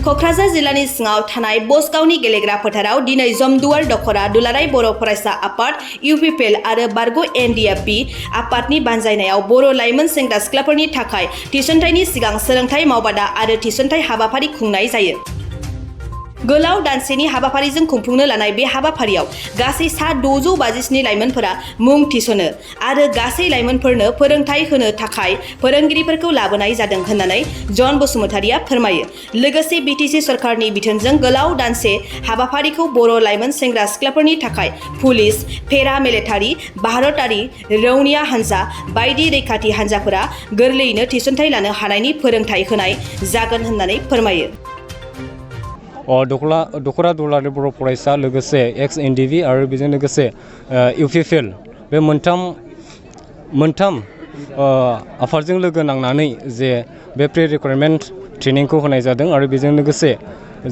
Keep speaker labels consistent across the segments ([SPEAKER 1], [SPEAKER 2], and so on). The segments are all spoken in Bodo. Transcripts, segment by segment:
[SPEAKER 1] क'क्राझार जिल्लानि सिङाव थानाय बसगावनि गेलेग्रा फोथाराव दिनै जमदुवार दख'रा दुलाराय बर' फरायसा आफाद इउपिपिएल आरो बारग' एनडिएफबि आफादनि बानजायनायाव बर' लाइमोन सेंग्रा सिख्लाफोरनि थाखाय थिसनथाइनि सिगां सोलोंथाइ मावबादा आरो थिसनथाइ हाबाफारि खुंनाय जायो। गोलाव दानसेनि हाबाफारिजों खुंफुंनो लानाय बे हाबाफारियाव गासै सा 657 लाइमोनफोरा मुं थिसनो आरो गासै लाइमोनफोरनो फोरोंथाइ होनो थाखाय फोरोंगिरिफोरखौ लाबोनाय जादों होननानै जन बसुमतारिया फोरमायो। लोगोसे बिटिसि सरकारनि बिथोनजों गोलाव दानसे हाबाफारिखौ बर' लाइमोन सेंग्रा सिख्लाफोरनि थाखाय पुलिस, पेरा मिलिटारि, भारतारि, रौनिया हान्जा बायदि रैखाथि हान्जाफोरा गोरलैयैनो थिसनथाइ लानो हानायनि फोरोंथाइ होनाय जागोन होननानै फोरमायो।
[SPEAKER 2] दख'रा दुलाराय बर' फरायसा लोगोसे एक्स एनडिएफबि आरो बेजों लोगोसे इउपिपिएल बे मोनथाम आफादजों लोगो नांनानै जे बे प्रि रिक्रुटमेन्ट ट्रेनिंखौ होनाय जादों आरो बेजों लोगोसे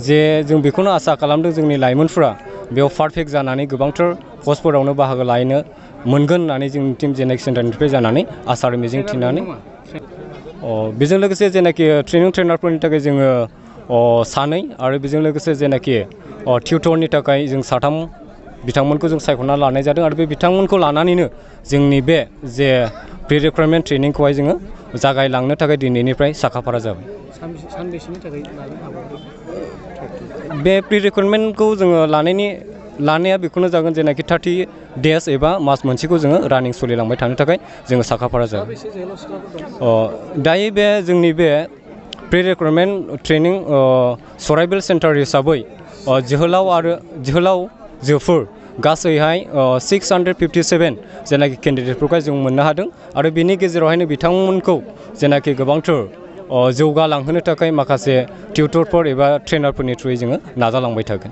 [SPEAKER 2] जे जों बेखौनो आसा खालामदों जोंनि लाइमोनफोरा बेयाव पारफेक्ट जानानै गोबांथार पस्टफोरावनो बाहागो लानो मोनगोन होननानै जोंनि टिम जेनाखि सेन्टारनिफ्राय जानानै आसा आरो मिजिं थिनानै बेजों लोगोसे जेनाखि ट्रेनारफोरनि थाखाय जोङो सानै आरो बेजों लोगोसे जेनाखि टिउटरनि थाखाय जों साथाम बिथांमोनखौ जों सायख'ना लानाय जादों आरो बे बिथांमोनखौ लानानैनो जोंनि बे जे प्रि रिक्रुटमेन्ट ट्रेनिंखौहाय जोङो जागायलांनो थाखाय दिनैनिफ्राय साखाफारा जाबाय।
[SPEAKER 3] सानबेसेनि थाखाय लानो हागौ?
[SPEAKER 2] बे प्रि रिक्रुटमेन्टखौ जोङो लानाया बेखौनो जागोन जेनाखि 30 डेज एबा मास मोनसेखौ जोङो रानिं सोलिलांबाय थानो थाखाय जोङो साखाफारा जाबाय। दायो बे जोंनि बे प्रि रिक्रुटमेन्ट ट्रेनिं सराइबिल सेन्टार हिसाबै जोहोलावजोफोर गासैहाय 657 जेनाखि केन्डिडेटफोरखौ जों मोननो हादों आरो बेनि गेजेरावहायनो बिथांमोनखौ जेनाखि गोबांथार जौगालांहोनो थाखाय माखासे टिउटरफोर एबा ट्रेनारफोरनि थ्रुयै जोङो नाजालांबाय थागोन।